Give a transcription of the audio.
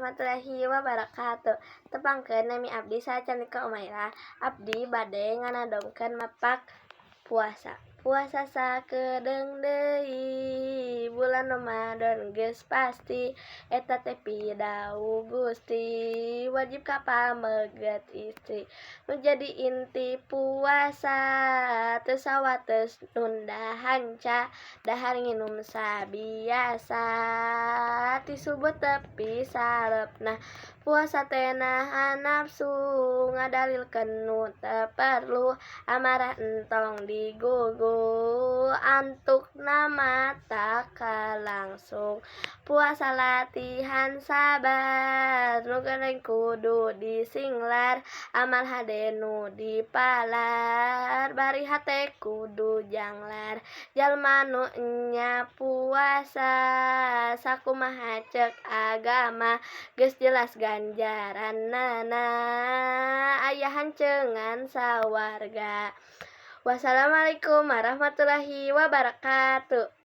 Warahmatullahi wabarakatuh. Tepangkeun, nami abdi Sacantika Umairah. Abdi bade nganadomkeun mapak puasa. Puasa sakedeung deui, bulan Ramadan geus pasti, eta teh pidawuh Gusti, wajib ka pameget istri. Nu jadi inti puasa teu sawates nunda hanca, dahar nginum sabiasa ti subuh tepi salepna. Puasa teh nahan nafsu, ngadalilkeun nu teu perlu, amarah entong digugu, antukna mata langsung. Puasa latihan sabar, nu goreng kudu disinglar, amal hade nu dipalar, bari hate kudu janglar. Jalma nu enya puasa sakumaha ceuk agama, geus jelas ganjarannana, aya hanceungan sawarga. Wassalamualaikum warahmatullahi wabarakatuh.